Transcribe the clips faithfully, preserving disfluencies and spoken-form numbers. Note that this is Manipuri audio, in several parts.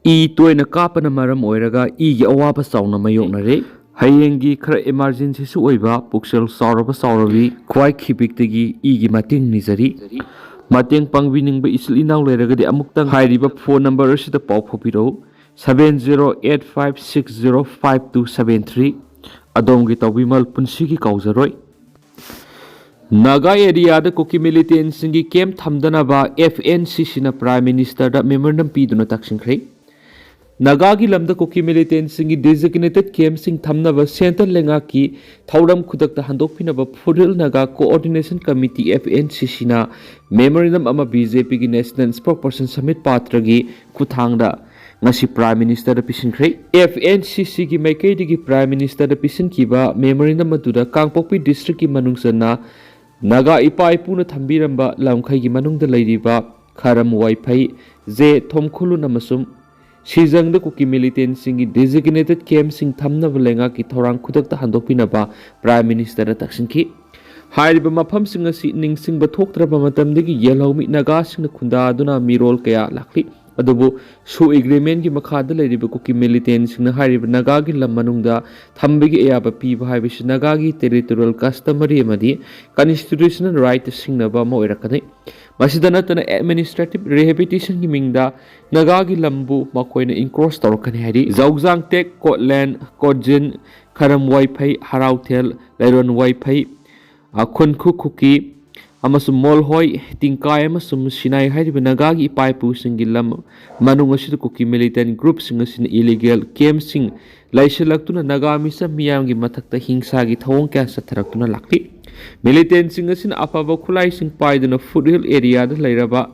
ꯏ ꯇꯣꯏꯅ ꯀꯥꯞꯄꯅ ꯃꯔꯝ ꯑꯣꯏꯔꯒ ꯏꯒꯤ ꯑꯋꯥꯕ ꯆꯥꯎꯅ ꯃꯥꯌꯣꯛꯅꯔꯦ꯫ ꯍꯌꯦꯡꯒꯤ ꯈꯔ ꯏꯃꯥꯔꯖꯦꯟꯁꯤꯁꯨ ꯑꯣꯏꯕ ꯄꯨꯛꯆꯦꯜ ꯆꯥꯎꯔꯕ ꯆꯥꯎꯔꯕꯤ ꯈ꯭ꯋꯥꯏ ꯈꯤꯕꯤꯛꯇꯒꯤ ꯏꯒꯤ ꯃꯇꯦꯡ ꯅꯤꯖꯔꯤ꯫ ꯃꯇꯦꯡ ꯄꯥꯡꯕꯤꯅꯤꯡꯕ ꯏꯆꯤꯜ ꯏꯅꯥꯎ ꯂꯩꯔꯒꯗꯤ ꯑꯃꯨꯛꯇꯪ ꯍꯥꯏꯔꯤꯕ ꯐꯣꯟ ꯅꯝꯕꯔ ꯑꯁꯤꯗ ꯄꯥꯎ ꯐꯥꯎꯕꯤꯔꯛꯎ, seven zero eight five six zero five two seven three꯫ ꯑꯗꯣꯝꯒꯤ ꯇꯧꯕꯤꯃꯜ ꯄꯨꯟꯁꯤꯒꯤ ꯀꯥꯎꯖꯔꯣꯏ꯫ ꯅꯥꯒꯥ ꯑꯦꯔꯤꯌꯥꯗ ꯀꯨꯀꯤ ꯃꯤꯂꯤꯇꯦꯟꯁꯤꯡꯒꯤ ꯀꯦꯝꯞ ꯊꯝꯗꯅꯕ ꯑꯦꯐ ꯑꯦꯟ ꯁꯤ ꯁꯤꯅ ꯄ꯭ꯔꯥꯏꯝ ꯃꯤꯅꯤꯁꯇꯔꯗ ꯃꯦꯃꯣꯔꯦꯟꯗꯝ ꯄꯤꯗꯨꯅ ꯇꯛꯁꯤꯟꯈ꯭ꯔꯦ꯫ ꯅꯥꯒꯥꯒꯤ ꯂꯝꯗ ꯀꯨꯀꯤ ꯃꯤꯂꯤꯇꯦꯟꯁꯤꯡꯒꯤ ꯗꯤꯖꯤꯒꯅꯦꯇꯦꯠ ꯀꯦꯝꯞꯁꯤꯡ ꯊꯝꯅꯕ ꯁꯦꯟꯇ꯭ꯔꯦꯜ ꯂꯩꯉꯥꯛꯀꯤ ꯊꯧꯔꯝ ꯈꯨꯗꯛꯇ ꯍꯟꯗꯣꯛꯄꯤꯅꯕ ꯐꯨꯔꯤꯜ Naga coordination committee, F N C ꯁꯤꯅ ꯃꯦꯃꯣꯔꯦꯟꯗꯝ ꯑꯃ ꯕꯤ ꯖꯦ ꯄꯤꯒꯤ ꯅꯦꯁꯅꯦꯜ ꯁ꯭ꯄꯣꯛꯄꯔꯁꯟ ꯁꯃꯤꯠ ꯄꯥꯇ꯭ꯔꯒꯤ ꯈꯨꯠꯊꯥꯡꯗ ꯉꯁꯤ ꯄ꯭ꯔꯥꯏꯝ ꯃꯤꯅꯤꯁꯇꯔꯗ ꯄꯤꯁꯤꯟꯈ꯭ꯔꯦ꯫ ꯑꯦꯐ ꯑꯦꯟ ꯁꯤ ꯁꯤꯒꯤ ꯃꯥꯏꯀꯩꯗꯒꯤ ꯄ꯭ꯔꯥꯏꯝ ꯃꯤꯅꯤꯁꯇꯔꯗ ꯄꯤꯁꯤꯟꯈꯤꯕ ꯃꯦꯃꯣꯔꯦꯟꯗꯝ ꯑꯗꯨꯗ ꯀꯥꯡꯄꯣꯛꯄꯤ ꯗꯤꯁꯇ꯭ꯔꯤꯛꯀꯤ ꯃꯅꯨꯡ ꯆꯟꯅ ꯅꯥꯒꯥ ꯏꯄꯥ ꯏꯄꯨꯅ ꯊꯝꯕꯤꯔꯝꯕ ꯂꯝꯈꯩꯒꯤ ꯃꯅꯨꯡꯗ ꯂꯩꯔꯤꯕ ꯈꯔꯝ ꯋꯥꯏꯐꯩ, ꯖꯦ ꯊꯣꯝꯈꯨꯂꯨꯟ ꯑꯃꯁꯨꯡ ꯁꯤꯖꯪꯗ ꯀꯨꯀꯤ ꯃꯤꯂꯤꯇꯦꯟꯁꯤꯡꯒꯤ ꯗꯤꯖꯤꯒꯅꯦꯇꯦꯠ ꯀꯦꯝꯞꯁꯤꯡ ꯊꯝꯅꯕ ꯂꯩꯉꯥꯛꯀꯤ ꯊꯧꯔꯥꯡ ꯈꯨꯗꯛꯇ ꯍꯟꯗꯣꯛꯄꯤꯅꯕ ꯄ꯭ꯔꯥꯏꯝ ꯃꯤꯅꯤꯁꯇꯔꯗ ꯇꯛꯁꯤꯟꯈꯤ꯫ ꯍꯥꯏꯔꯤꯕ ꯃꯐꯝꯁꯤꯡ ꯑꯁꯤ ꯅꯤꯡꯁꯤꯡꯕ ꯊꯣꯛꯇ꯭ꯔꯕ ꯃꯇꯝꯗꯒꯤ ꯌꯦꯜꯍꯧꯃꯤ ꯅꯥꯒꯥꯁꯤꯡꯅ ꯈꯨꯟꯗꯥꯗꯨꯅ ꯃꯤꯔꯣꯜ ꯀꯌꯥ ꯂꯥꯛꯂꯤ꯫ ꯑꯗꯨꯕꯨ ꯁꯣ ꯑꯦꯒ꯭ꯔꯤꯃꯦꯟꯒꯤ ꯃꯈꯥꯗ ꯂꯩꯔꯤꯕ ꯀꯨꯀꯤ ꯃꯤꯂꯤꯇꯦꯟꯁꯤꯡꯅ ꯍꯥꯏꯔꯤꯕ ꯅꯥꯒꯥꯒꯤ ꯂꯝ ꯃꯅꯨꯡꯗ ꯊꯝꯕꯒꯤ ꯑꯌꯥꯕ ꯄꯤꯕ ꯍꯥꯏꯕꯁꯤ ꯅꯥꯒꯥꯒꯤ ꯇꯦꯔꯤꯇꯣꯔꯤꯌꯦꯜ ꯀꯁꯇꯃꯔꯤ ꯑꯃꯗꯤ ꯀꯟꯁꯇꯤꯇ꯭ꯌꯨꯁꯅꯦꯜ ꯔꯥꯏꯠꯇ ꯁꯤꯡꯅꯕ ꯑꯃ ꯑꯣꯏꯔꯛꯀꯅꯤ꯫ ꯃꯁꯤꯗ ꯅꯠꯇꯅ ꯑꯦꯗꯃꯤꯅꯤꯁꯇ꯭ꯔꯦꯇꯤꯚ ꯔꯤꯍꯦꯕꯤꯂꯤꯇꯦꯁꯟꯒꯤ ꯃꯤꯡꯗ ꯅꯥꯒꯥꯒꯤ ꯂꯝꯕꯨ ꯃꯈꯣꯏꯅ ꯏꯟꯀ꯭ꯔꯣꯁ ꯇꯧꯔꯛꯀꯅꯤ ꯍꯥꯏꯔꯤ꯫ ꯖꯧꯖꯥꯡ ꯇꯦꯛ, ꯀꯣꯠꯂꯦꯟ, ꯀꯣꯠꯖꯤꯟ, ꯈꯔꯝ ꯋꯥꯏꯐꯩ, ꯍꯔꯥꯎꯊꯦꯜ, ꯂꯩꯔꯣꯟ ꯋꯥꯏꯐꯩ, ꯑ, ꯈꯨꯟꯈꯨ ꯈꯨꯀꯤ ꯑꯃꯁꯨꯡ ꯃꯣꯜꯍꯣꯏ, ꯇꯤꯡꯀꯥꯏ ꯑꯃꯁꯨꯡ ꯁꯤꯅꯥꯏ ꯍꯥꯏꯔꯤꯕ ꯅꯥꯒꯥꯒꯤ ꯏꯄꯥ ꯏꯄꯨꯁꯤꯡꯒꯤ ꯂꯝ ꯃꯅꯨꯡ ꯑꯁꯤꯗ ꯀꯨꯀꯤ ꯃꯤꯂꯤꯇꯦꯟ ꯒ꯭ꯔꯨꯞꯁꯤꯡ ꯑꯁꯤꯅ ꯏꯂꯤꯒꯦꯜ ꯀꯦꯝꯞꯁꯤꯡ ꯂꯩꯁꯤꯜꯂꯛꯇꯨꯅ ꯅꯥꯒꯥ ꯃꯤꯆꯝ ꯃꯤꯌꯥꯝꯒꯤ ꯃꯊꯛꯇ ꯍꯤꯡꯁꯥꯒꯤ ꯊꯧꯑꯣꯡ ꯀꯌꯥ ꯆꯠꯊꯔꯛꯇꯨꯅ ꯂꯥꯛꯂꯤ꯫ ꯃꯤꯂꯤꯇꯦꯟꯁꯤꯡ ꯑꯁꯤꯅ ꯑꯐꯕ ꯈꯨꯠꯂꯥꯏꯁꯤꯡ ꯄꯥꯏꯗꯨꯅ ꯐꯨꯠꯍꯤꯜ ꯑꯦꯔꯤꯌꯥꯗ ꯂꯩꯔꯕ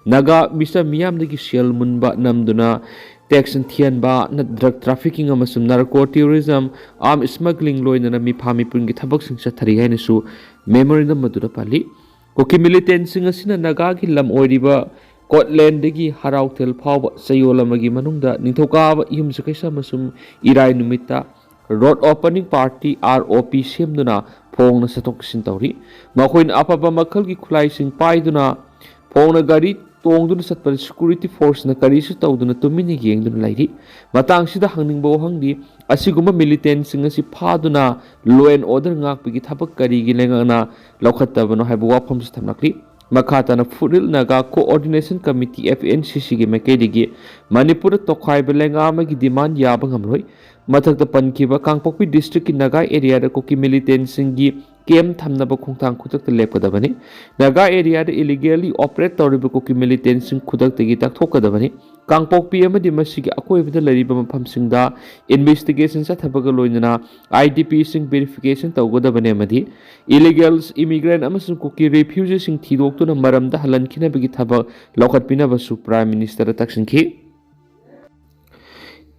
ꯅꯥꯒꯥ ꯃꯤꯆꯝ ꯃꯤꯌꯥꯝꯗꯒꯤ ꯁꯦꯜ ꯃꯨꯟꯕ ꯅꯝꯗꯨꯅ ꯇꯦꯛꯁ ꯊꯤꯍꯟꯕ, ꯗ꯭ꯔꯒ ꯇ꯭ꯔꯥꯐꯤꯀꯤꯡ ꯑꯃꯁꯨꯡ ꯅꯥꯔꯀꯣ ꯇꯦꯔꯣꯔꯤꯖꯝ, ꯑꯥꯔꯝ ꯁ꯭ꯃꯒ꯭ꯂꯤꯡ ꯂꯣꯏꯅꯅ ꯃꯤꯐꯥ ꯃꯤꯄꯨꯟꯒꯤ ꯊꯕꯛꯁꯤꯡ ꯆꯠꯊꯔꯤ ꯍꯥꯏꯅꯁꯨ ꯃꯦꯃꯣꯔꯦꯟꯗꯝ ꯑꯗꯨꯗ ꯄꯜꯂꯤ꯫ ꯀꯨꯀꯤ ꯃꯤꯂꯤꯇꯦꯟꯁꯤꯡ ꯑꯁꯤꯅ ꯅꯥꯒꯥꯒꯤ ꯂꯝ ꯑꯣꯏꯔꯤꯕ ꯀꯣꯠꯂꯦꯟꯗꯒꯤ ꯍꯔꯥꯎꯊꯦꯜ ꯐꯥꯎꯕ ꯆꯌꯣꯜ ꯑꯃꯒꯤ ꯃꯅꯨꯡꯗ ꯅꯤꯡꯊꯧꯀꯥꯕ, ꯌꯨꯝꯁꯀꯩꯁ ꯑꯃꯁꯨꯡ ꯏꯔꯥꯏ ꯅꯨꯃꯤꯠꯇ ꯔꯣꯗ ꯑꯣꯄꯅꯤꯡ ꯄꯥꯔꯇꯤ, ꯑꯥꯔ ꯑꯣ ꯄꯤ, ꯁꯦꯝꯗꯨꯅ ꯐꯣꯡꯅ ꯆꯠꯊꯣꯛ ꯆꯠꯁꯤꯟ ꯇꯧꯔꯤ꯫ ꯃꯈꯣꯏꯅ ꯑꯐꯕ ꯃꯈꯜꯒꯤ ꯈꯨꯠꯂꯥꯏꯁꯤꯡ ꯄꯥꯏꯗꯨꯅ ꯐꯣꯡꯅ ꯒꯥꯔꯤ ꯇꯣꯡꯗꯨꯅ ꯆꯠꯄꯗ security forceꯅ ꯀꯔꯤꯁꯨ ꯇꯧꯗꯨꯅ ꯇꯨꯃꯤꯟꯅ ꯌꯦꯡꯗꯨꯅ ꯂꯩꯔꯤ꯫ ꯃꯇꯥꯡꯁꯤꯗ ꯍꯪꯅꯤꯡꯕ ꯋꯥꯍꯪꯗꯤ, ꯑꯁꯤꯒꯨꯝꯕ militantꯁꯤꯡ ꯑꯁꯤ ꯐꯥꯗꯨꯅ law and order ꯉꯥꯛꯄꯒꯤ ꯊꯕꯛ ꯀꯔꯤꯒꯤ ꯂꯩꯉꯥꯛꯅ ꯂꯧꯈꯠꯇꯕꯅꯣ ꯍꯥꯏꯕ ꯋꯥꯐꯝꯁꯨ ꯊꯝꯂꯛꯂꯤ꯫ ꯃꯈꯥ ꯇꯥꯅ Foothill Naga Coordination Committee, F N C Cꯒꯤ ꯃꯥꯏꯀꯩꯗꯒꯤ ꯃꯅꯤꯄꯨꯔꯗ ꯇꯣꯈꯥꯏꯕ ꯂꯩꯉꯥꯛ ꯑꯃꯒꯤ demand ꯌꯥꯕ ꯉꯝꯂꯣꯏ꯫ ꯃꯊꯛꯇ ꯄꯟꯈꯤꯕ ꯀꯥꯡꯄꯣꯛꯄꯤ districtꯀꯤ ꯅꯥꯒꯥ areaꯗ ꯀꯨꯀꯤ militantꯁꯤꯡꯒꯤ camp ꯊꯝꯅꯕ ꯈꯣꯡꯊꯥꯡ ꯈꯨꯗꯛꯇ ꯂꯦꯞꯀꯗꯕꯅꯤ꯫ ꯅꯥꯒꯥ areaꯗ illegally operate ꯇꯧꯔꯤꯕ ꯀꯨꯀꯤ militantꯁꯤꯡ ꯈꯨꯗꯛꯇꯒꯤ ꯇꯛꯊꯣꯛꯀꯗꯕꯅꯤ꯫ ꯀꯥꯡꯄꯣꯛꯄꯤ ꯑꯃꯗꯤ ꯃꯁꯤꯒꯤ ꯑꯀꯣꯏꯕꯗ ꯂꯩꯔꯤꯕ ꯃꯐꯝꯁꯤꯡꯗ investigation ꯆꯠꯊꯕꯒ ꯂꯣꯏꯅꯅ IDPꯁꯤꯡ verification ꯇꯧꯒꯗꯕꯅꯤ ꯑꯃꯗꯤ illegal immigrant ꯑꯃꯁꯨꯡ ꯀꯨꯀꯤ refugeeꯁꯤꯡ ꯊꯤꯗꯣꯛꯇꯨꯅ ꯃꯔꯝꯗ ꯍꯜꯍꯟꯈꯤꯅꯕꯒꯤ ꯊꯕꯛ ꯂꯧꯈꯠꯄꯤꯅꯕꯁꯨ Prime Ministerꯗ ꯇꯛꯁꯤꯟꯈꯤ꯫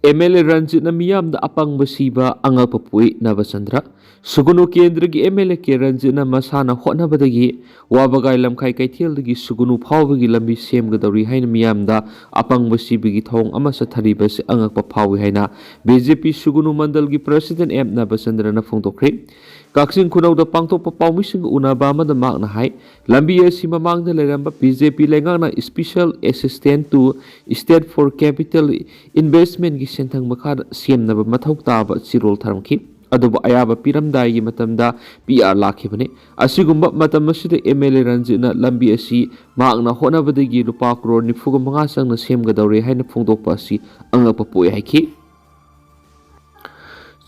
MLA ꯔꯟꯖꯤꯠꯅ ꯃꯤꯌꯥꯝꯗ ꯑꯄꯪꯕ ꯁꯤꯕ ꯑꯉꯛꯄ ꯄꯣꯛꯏ, ꯅꯕꯆꯟꯗ꯭ꯔ꯫ ꯁꯨꯒꯨꯅꯨ ꯀꯦꯟꯗ꯭ꯔꯒꯤ MLA ꯀꯦ ꯔꯟꯖꯤꯠꯅ ꯃꯁꯥꯅ ꯍꯣꯠꯅꯕꯗꯒꯤ ꯋꯥꯕꯒꯥꯏ ꯂꯝꯈꯥꯏ ꯀꯩꯊꯦꯜꯗꯒꯤ ꯁꯨꯒꯨꯅꯨ ꯐꯥꯎꯕꯒꯤ ꯂꯝꯕꯤ ꯁꯦꯝꯒꯗꯧꯔꯤ ꯍꯥꯏꯅ ꯃꯤꯌꯥꯝꯗ ꯑꯄꯪꯕ ꯁꯤꯕꯒꯤ ꯊꯧꯑꯣꯡ ꯑꯃ ꯆꯠꯊꯔꯤꯕꯁꯤ ꯑꯉꯛꯄ ꯐꯥꯎꯏ ꯍꯥꯏꯅ BJP ꯁꯨꯒꯨꯅꯨ ꯃꯟꯗꯜꯒꯤ President ꯑꯦꯝ ꯅꯕꯆꯟꯗ꯭ꯔꯅ ꯐꯣꯡꯗꯣꯛꯈ꯭ꯔꯦ꯫ ꯀꯛꯆꯤꯡ ꯈꯨꯅꯧꯗ ꯄꯥꯡꯊꯣꯛꯄ ꯄꯥꯎꯃꯤꯁꯤꯡꯒ ꯎꯅꯕ ꯑꯃꯗ ꯃꯍꯥꯛꯅ ꯍꯥꯏ, ꯂꯝꯕꯤ ꯑꯁꯤ ꯃꯃꯥꯡꯗ ꯂꯩꯔꯝꯕ BJP ꯂꯩꯉꯥꯛꯅ Special Assistance to State for Capital Investmentꯀꯤ ꯁꯦꯟꯊꯪ ꯃꯈꯥꯗ ꯁꯦꯝꯅꯕ ꯃꯊꯧ ꯇꯥꯕ ꯆꯦꯔꯣꯜ ꯊꯥꯔꯝꯈꯤ꯫ ꯑꯗꯨꯕꯨ ꯑꯌꯥꯕ ꯄꯤꯔꯝꯗꯥꯏꯒꯤ ꯃꯇꯝꯗ PR ꯂꯥꯛꯈꯤꯕꯅꯤ꯫ ꯑꯁꯤꯒꯨꯝꯕ ꯃꯇꯝ ꯑꯁꯤꯗ MLA ꯔꯟꯖꯤꯠꯅ ꯂꯝꯕꯤ ꯑꯁꯤ ꯃꯍꯥꯛꯅ ꯍꯣꯠꯅꯕꯗꯒꯤ ꯂꯨꯄꯥ ꯀ꯭ꯔꯣꯔ ꯅꯤꯐꯨꯒ ꯃꯉꯥ ꯆꯪꯅ ꯁꯦꯝꯒꯗꯧꯔꯦ ꯍꯥꯏꯅ ꯐꯣꯡꯗꯣꯛꯄ ꯑꯁꯤ ꯑꯉꯛꯄ ꯄꯣꯛꯏ ꯍꯥꯏꯈꯤ꯫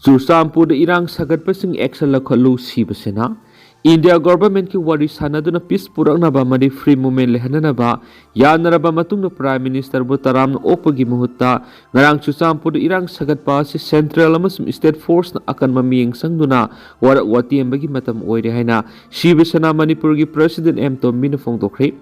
ꯆꯨꯔꯆꯥꯟꯄꯨꯔꯗ ꯏꯔꯥꯡ ꯁꯥꯒꯠꯄꯁꯤꯡ action ꯂꯧꯈꯠꯂꯨ, ꯁꯤꯕ ꯁꯦꯅꯥ꯫ India governmentꯀꯤ ꯋꯥꯔꯤ ꯁꯥꯟꯅꯗꯨꯅ peace ꯄꯨꯔꯛꯅꯕ ꯑꯃꯗꯤ free movement ꯂꯩꯍꯟꯅꯅꯕ ꯌꯥꯅꯔꯕ ꯃꯇꯨꯡꯗ Prime Ministerꯕꯨ ꯇꯔꯥꯝꯅ ꯑꯣꯛꯄꯒꯤ ꯃꯍꯨꯠꯇ ꯉꯔꯥꯡ ꯆꯨꯔꯆꯥꯟꯄꯨꯔꯗ ꯏꯔꯥꯡ ꯁꯥꯒꯠꯄ ꯑꯁꯤ central ꯑꯃꯁꯨꯡ state forceꯅ ꯑꯀꯟꯕ ꯃꯤꯠꯌꯦꯡ ꯆꯪꯗꯨꯅ ꯋꯥꯔꯛ ꯋꯥꯇꯦꯝꯕꯒꯤ ꯃꯇꯝ ꯑꯣꯏꯔꯦ ꯍꯥꯏꯅ ꯁꯤꯕ ꯁꯦꯅꯥ ꯃꯅꯤꯄꯨꯔꯒꯤ President ꯑꯦꯝ ꯇꯣꯝꯕꯤꯅ ꯐꯣꯡꯗꯣꯛꯈ꯭ꯔꯦ꯫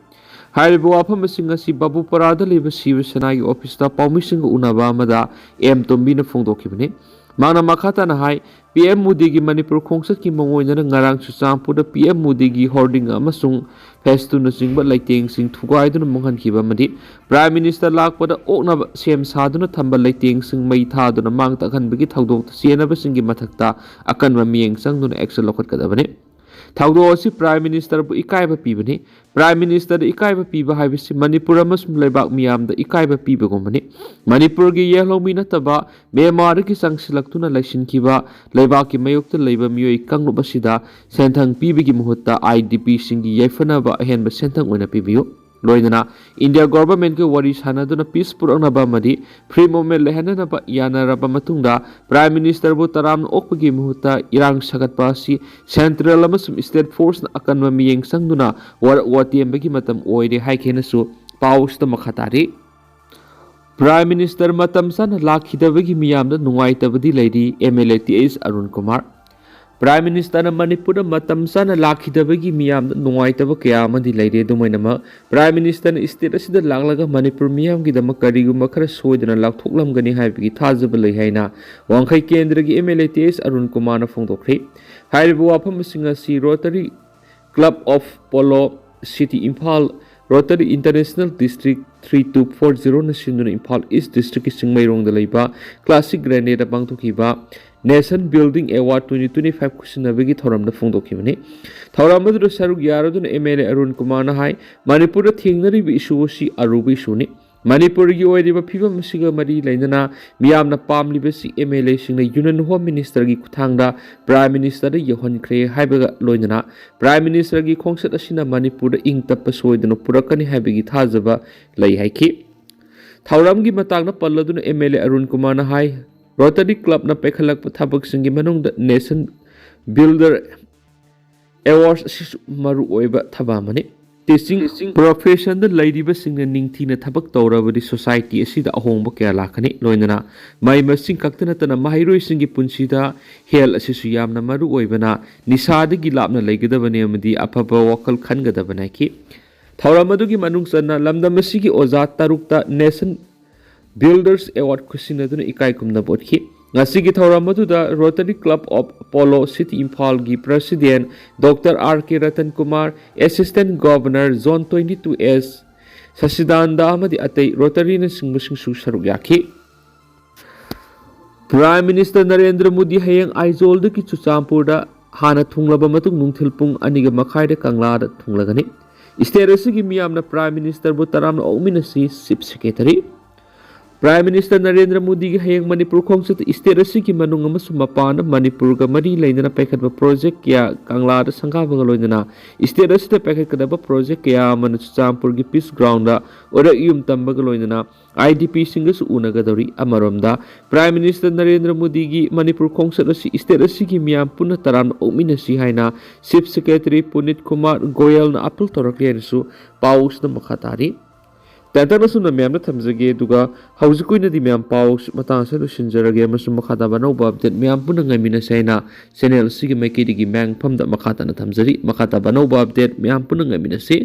ꯍꯥꯏꯔꯤꯕ ꯋꯥꯐꯝꯁꯤꯡ ꯑꯁꯤ ꯕꯥꯕꯨꯄꯥꯔꯥꯗ ꯂꯩꯕ ꯁꯤꯕ ꯁꯦꯅꯥꯒꯤ officeꯇ ꯄꯥꯎꯃꯤꯁꯤꯡꯒ ꯎꯅꯕ ꯑꯃꯗ ꯑꯦꯝ ꯇꯣꯝꯕꯤꯅ ꯐꯣꯡꯗꯣꯛꯈꯤꯕꯅꯤ꯫ ꯃꯍꯥꯛꯅ ꯃꯈꯥ ꯇꯥꯅ ꯍꯥꯏ, PM ꯃꯣꯗꯤꯒꯤ ꯃꯅꯤꯄꯨꯔ ꯈꯣꯡꯆꯠꯀꯤ ꯃꯑꯣꯡ ꯑꯣꯏꯅꯅ ꯉꯔꯥꯡ ꯆꯨꯔꯆꯥꯟꯄꯨꯔꯗ PM ꯃꯣꯗꯤꯒꯤ hoarding ꯑꯃꯁꯨꯡ festoonꯅꯆꯤꯡꯕ ꯂꯩꯇꯦꯡꯁꯤꯡ ꯊꯨꯒꯥꯏꯗꯨꯅ ꯃꯨꯡꯍꯟꯈꯤꯕ ꯑꯃꯗꯤ Prime Minister ꯂꯥꯛꯄꯗ ꯑꯣꯛꯅꯕ ꯁꯦꯝ ꯁꯥꯗꯨꯅ ꯊꯝꯕ ꯂꯩꯇꯦꯡꯁꯤꯡ ꯃꯩ ꯊꯥꯗꯨꯅ ꯃꯥꯡ ꯇꯥꯛꯍꯟꯕꯒꯤ ꯊꯧꯗꯣꯛꯇ ꯆꯦꯟꯅꯕꯁꯤꯡꯒꯤ ꯃꯊꯛꯇ ꯑꯀꯟꯕ ꯃꯤꯠꯌꯦꯡ ꯆꯪꯗꯨꯅ action ꯂꯧꯈꯠꯀꯗꯕꯅꯤ꯫ ꯊꯧꯗꯣꯛ ꯑꯁꯤ Prime Ministerꯕꯨ ꯏꯀꯥꯏꯕ ꯄꯤꯕꯅꯤ꯫ Prime Ministerꯗ ꯏꯀꯥꯏꯕ ꯄꯤꯕ ꯍꯥꯏꯕꯁꯤ ꯃꯅꯤꯄꯨꯔ ꯑꯃꯁꯨꯡ ꯂꯩꯕꯥꯛ ꯃꯤꯌꯥꯝꯗ ꯏꯀꯥꯏꯕ ꯄꯤꯕꯒꯨꯝꯕꯅꯤ꯫ ꯃꯅꯤꯄꯨꯔꯒꯤ ꯌꯦꯜꯍꯧꯃꯤ ꯅꯠꯇꯕ ꯃ꯭ꯌꯥꯟꯃꯥꯔꯗꯒꯤ ꯆꯪꯁꯤꯜꯂꯛꯇꯨꯅ ꯂꯩꯁꯤꯟꯈꯤꯕ ꯂꯩꯕꯥꯛꯀꯤ ꯃꯥꯌꯣꯛꯇ ꯂꯩꯕ ꯃꯤꯑꯣꯏ ꯀꯥꯡꯂꯨꯞ ꯑꯁꯤꯗ ꯁꯦꯟꯊꯪ ꯄꯤꯕꯒꯤ ꯃꯍꯨꯠꯇ IDPꯁꯤꯡꯒꯤ ꯌꯥꯏꯐꯅꯕ ꯑꯍꯦꯟꯕ ꯁꯦꯟꯊꯪ ꯑꯣꯏꯅ ꯄꯤꯕꯤꯌꯨ꯫ ꯂꯣꯏꯅꯅ India Governmentꯀ ꯋꯥꯔꯤ ꯁꯥꯟꯅꯗꯨꯅ peace ꯄꯨꯔꯛꯅꯕ ꯑꯃꯗꯤ free movement ꯂꯩꯍꯟꯅꯅꯕ ꯌꯥꯅꯔꯕ ꯃꯇꯨꯡꯗ Prime Ministerꯕꯨ ꯇꯔꯥꯝꯅ ꯑꯣꯛꯄꯒꯤ ꯃꯍꯨꯠꯇ ꯏꯔꯥꯡ ꯁꯥꯒꯠꯄ ꯑꯁꯤ central ꯑꯃꯁꯨꯡ state forceꯅ ꯑꯀꯟꯕ ꯃꯤꯠꯌꯦꯡ ꯆꯪꯗꯨꯅ ꯋꯥꯔꯛ ꯋꯥꯇꯦꯝꯕꯒꯤ ꯃꯇꯝ ꯑꯣꯏꯔꯦ ꯍꯥꯏꯈꯤꯅꯁꯨ ꯄꯥꯎꯁꯤꯗ ꯃꯈꯥ ꯇꯥꯔꯤ꯫ Prime Minister ꯃꯇꯝ ꯆꯥꯅ ꯂꯥꯛꯈꯤꯗꯕꯒꯤ ꯃꯤꯌꯥꯝꯗ ꯅꯨꯡꯉꯥꯏꯇꯕꯗꯤ ꯂꯩꯔꯤ, MLA T H Arun Kumar. Prime Ministerꯅ ꯃꯅꯤꯄꯨꯔꯗ ꯃꯇꯝ ꯆꯥꯅ ꯂꯥꯛꯈꯤꯗꯕꯒꯤ ꯃꯤꯌꯥꯝꯗ ꯅꯨꯡꯉꯥꯏꯇꯕ ꯀꯌꯥ ꯑꯃꯗꯤ ꯂꯩꯔꯦ꯫ ꯑꯗꯨꯝ ꯑꯣꯏꯅꯃꯛ, Prime Ministerꯅ state ꯑꯁꯤꯗ ꯂꯥꯛꯂꯒ ꯃꯅꯤꯄꯨꯔ ꯃꯤꯌꯥꯝꯒꯤꯗꯃꯛ ꯀꯔꯤꯒꯨꯝꯕ ꯈꯔ ꯁꯣꯏꯗꯅ ꯂꯥꯎꯊꯣꯛꯂꯝꯒꯅꯤ ꯍꯥꯏꯕꯒꯤ ꯊꯥꯖꯕ ꯂꯩ ꯍꯥꯏꯅ ꯋꯥꯡꯈꯩ ꯀꯦꯟꯗ꯭ꯔꯒꯤ MLA ꯇꯤ ꯑꯩꯆ ꯑꯔꯨꯟ ꯀꯨꯃꯥꯔꯅ ꯐꯣꯡꯗꯣꯛꯈ꯭ꯔꯦ꯫ ꯍꯥꯏꯔꯤꯕ ꯋꯥꯐꯝꯁꯤꯡ ꯑꯁꯤ Rotary Club of Polo City Imphal, Rotary International District three two four zeroꯅ ꯁꯤꯟꯗꯨꯅ ꯏꯝꯐꯥꯜ ꯏꯁ ꯗꯤꯁꯇ꯭ꯔꯤꯛꯀꯤ ꯆꯤꯡꯃꯩꯔꯣꯡꯗ ꯂꯩꯕ Classic Granada ꯄꯥꯡꯊꯣꯛꯈꯤꯕ Nation Building Award twenty twenty five ꯈꯨꯠꯁꯤꯟꯅꯕꯒꯤ ꯊꯧꯔꯝꯗ ꯐꯣꯡꯗꯣꯛꯈꯤꯕꯅꯤ꯫ ꯊꯧꯔꯝ ꯑꯗꯨꯗ ꯁꯔꯨꯛ ꯌꯥꯔꯗꯨꯅ MLA ꯑꯔꯨꯟ ꯀꯨꯃꯥꯔꯅ ꯍꯥꯏ, ꯃꯅꯤꯄꯨꯔꯗ ꯊꯦꯡꯅꯔꯤꯕ issue ꯑꯁꯤ ꯑꯔꯨꯕ issueꯅꯤ꯫ ꯃꯅꯤꯄꯨꯔꯒꯤ ꯑꯣꯏꯔꯤꯕ ꯐꯤꯕꯝ ꯑꯁꯤꯒ ꯃꯔꯤ ꯂꯩꯅꯅ ꯃꯤꯌꯥꯝꯅ ꯄꯥꯝꯂꯤꯕꯁꯤ MLAꯁꯤꯡꯅ Union Home Ministerꯒꯤ ꯈꯨꯠꯊꯥꯡꯗ Prime Ministerꯗ ꯌꯧꯍꯟꯈ꯭ꯔꯦ ꯍꯥꯏꯕꯒ ꯂꯣꯏꯅꯅ Prime Ministerꯒꯤ ꯈꯣꯡꯆꯠ ꯑꯁꯤꯅ ꯃꯅꯤꯄꯨꯔꯗ ꯏꯪ ꯇꯞꯄ ꯁꯣꯏꯗꯅ ꯄꯨꯔꯛꯀꯅꯤ ꯍꯥꯏꯕꯒꯤ ꯊꯥꯖꯕ ꯂꯩ ꯍꯥꯏꯈꯤ꯫ ꯊꯧꯔꯝꯒꯤ ꯃꯇꯥꯡꯗ ꯄꯜꯂꯗꯨꯅ MLA ꯑꯔꯨꯟ ꯀꯨꯃꯥꯔꯅ ꯍꯥꯏ, Rotary Clubꯅ ꯄꯥꯏꯈꯠꯂꯛꯄ ꯊꯕꯛꯁꯤꯡꯒꯤ ꯃꯅꯨꯡꯗ Nation Builder Awards ꯑꯁꯤꯁꯨ ꯃꯔꯨꯑꯣꯏꯕ ꯊꯕꯛ ꯑꯃꯅꯤ꯫ Teaching professionꯗ ꯂꯩꯔꯤꯕꯁꯤꯡꯅ ꯅꯤꯡꯊꯤꯅ ꯊꯕꯛ ꯇꯧꯔꯕꯗꯤ society ꯑꯁꯤꯗ ꯑꯍꯣꯡꯕ ꯀꯌꯥ ꯂꯥꯛꯀꯅꯤ꯫ ꯂꯣꯏꯅꯅ ꯃꯍꯩ ꯃꯁꯤꯡ ꯈꯛꯇ ꯅꯠꯇꯅ ꯃꯍꯩꯔꯣꯏꯁꯤꯡꯒꯤ ꯄꯨꯟꯁꯤꯗ health ꯑꯁꯤꯁꯨ ꯌꯥꯝꯅ ꯃꯔꯨ ꯑꯣꯏꯕꯅ ꯅꯤꯁꯥꯗꯒꯤ ꯂꯥꯞꯅ ꯂꯩꯒꯗꯕꯅꯤ ꯑꯃꯗꯤ ꯑꯐꯕ ꯋꯥꯈꯜ ꯈꯟꯒꯗꯕꯅꯤ ꯍꯥꯏꯈꯤ꯫ ꯊꯧꯔꯝ ꯑꯗꯨꯒꯤ ꯃꯅꯨꯡ ꯆꯟꯅ ꯂꯝꯗꯝ ꯑꯁꯤꯒꯤ ꯑꯣꯖꯥ ꯇꯔꯨꯛꯇ Nation Builders Award ꯈꯨꯠꯁꯤꯟꯅꯗꯨꯅ ꯏꯀꯥꯏ ꯈꯨꯝꯅꯕ ꯎꯠꯈꯤ꯫ ꯉꯁꯤꯒꯤ ꯊꯧꯔꯝ ꯑꯗꯨꯗ Rotary Club of Polo City ꯏꯝꯐꯥꯜꯒꯤ President Doctor R K Ratan Kumar, Assistant Governor Zone twenty two S ꯁꯁꯤꯗꯥꯟꯗ ꯑꯃꯗꯤ ꯑꯇꯩ Rotaryꯅꯆꯤꯡꯕꯁꯤꯡꯁꯨ ꯁꯔꯨꯛ ꯌꯥꯈꯤ꯫ Prime Minister ꯅꯔꯦꯟꯗ꯭ꯔ ꯃꯣꯗꯤ ꯍꯌꯦꯡ ꯑꯥꯏꯖꯣꯜꯗꯒꯤ ꯆꯨꯔꯆꯥꯟꯄꯨꯔꯗ ꯍꯥꯟꯅ ꯊꯨꯡꯂꯕ ꯃꯇꯨꯡ ꯅꯨꯡꯊꯤꯜ ꯄꯨꯡ ꯑꯅꯤꯒ ꯃꯈꯥꯏꯗ ꯀꯪꯂꯥꯗ ꯊꯨꯡꯂꯒꯅꯤ꯫ ꯁ꯭ꯇꯦꯠ ꯑꯁꯤꯒꯤ ꯃꯤꯌꯥꯝꯅ ꯄ꯭ꯔꯥꯏꯝ ꯃꯤꯅꯤꯁꯇꯔꯕꯨ ꯇꯔꯥꯝꯅ ꯑꯣꯛꯃꯤꯟꯅꯁꯤ, chief secretary. Prime minister Narendra ꯃꯣꯗꯤꯒꯤ ꯍꯌꯦꯡ ꯃꯅꯤꯄꯨꯔ ꯈꯣꯡꯆꯠꯇ ꯁ꯭ꯇꯦꯠ ꯑꯁꯤꯒꯤ ꯃꯅꯨꯡ ꯑꯃꯁꯨꯡ ꯃꯄꯥꯟꯗ ꯃꯅꯤꯄꯨꯔꯒ ꯃꯔꯤ ꯂꯩꯅꯅ ꯄꯥꯏꯈꯠꯄ ꯄ꯭ꯔꯣꯖꯦꯛ ꯀꯌꯥ ꯀꯪꯂꯥꯗ ꯁꯪꯒꯥꯕꯒ ꯂꯣꯏꯅꯅ ꯁ꯭ꯇꯦꯠ ꯑꯁꯤꯗ ꯄꯥꯏꯈꯠꯀꯗꯕ ꯄ꯭ꯔꯣꯖꯦꯛ ꯀꯌꯥ ꯑꯃꯅ ꯆꯨꯔꯆꯥꯟꯄꯨꯔꯒꯤ ꯄꯤꯁ ꯒ꯭ꯔꯥꯎꯟꯗ ꯑꯣꯏꯔꯛ ꯌꯨꯝ ꯇꯝꯕꯒ ꯂꯣꯏꯅꯅ ꯑꯥꯏ ꯗꯤ ꯄꯤꯁꯤꯡꯒꯁꯨ ꯎꯅꯒꯗꯧꯔꯤ꯫ ꯑꯃꯔꯣꯝꯗ ꯄ꯭ꯔꯥꯏꯝ ꯃꯤꯅꯤꯁꯇꯔ ꯅꯔꯦꯟꯗ꯭ꯔ ꯃꯣꯗꯤꯒꯤ ꯃꯅꯤꯄꯨꯔ ꯈꯣꯡꯆꯠ ꯑꯁꯤ ꯁ꯭ꯇꯦꯠ ꯑꯁꯤꯒꯤ ꯃꯤꯌꯥꯝ ꯄꯨꯟꯅ ꯇꯔꯥꯝꯅ ꯑꯣꯛꯃꯤꯟꯅꯁꯤ ꯍꯥꯏꯅ ꯆꯤꯐ ꯁꯦꯀ꯭ꯔꯦꯇꯔꯤ ꯄꯨꯅꯤꯠ ꯀꯨꯃꯥꯔ ꯒꯣꯌꯜꯅ ꯑꯄꯤꯜ ꯇꯧꯔꯛꯂꯤ ꯍꯥꯏꯅꯁꯨ ꯄꯥꯎ ꯑꯁꯤꯗ ꯃꯈꯥ ꯇꯥꯔꯤ꯫ ꯇꯦꯟꯇꯛꯅ ꯁꯨꯝꯅ ꯃꯌꯥꯝꯗ ꯊꯝꯖꯒꯦ, ꯑꯗꯨꯒ ꯍꯧꯖꯤꯛꯀꯤ ꯑꯣꯏꯅꯗꯤ ꯃꯌꯥꯝ ꯄꯥꯎ ꯃꯇꯥꯡ ꯑꯁꯤꯗ ꯂꯣꯏꯁꯤꯟꯖꯔꯒꯦ, ꯑꯃꯁꯨꯡ ꯃꯈꯥ ꯇꯥꯕ ꯑꯅꯧꯕ ꯑꯞꯗꯦꯠ ꯃꯌꯥꯝ ꯄꯨꯟꯅ ꯉꯥꯏꯃꯤꯟꯅꯁꯦ ꯍꯥꯏꯅ ꯆꯦꯅꯦꯜ ꯑꯁꯤꯒꯤ ꯃꯥꯏꯀꯩꯗꯒꯤ ꯃꯌꯥꯝꯐꯝꯗ ꯃꯈꯥ ꯇꯥꯅ ꯊꯝꯖꯔꯤ꯫ ꯃꯈꯥ ꯇꯥꯕ ꯑꯅꯧꯕ ꯑꯞꯗꯦꯠ ꯃꯌꯥꯝ ꯄꯨꯟꯅ ꯉꯥꯏꯃꯤꯟꯅꯁꯤ꯫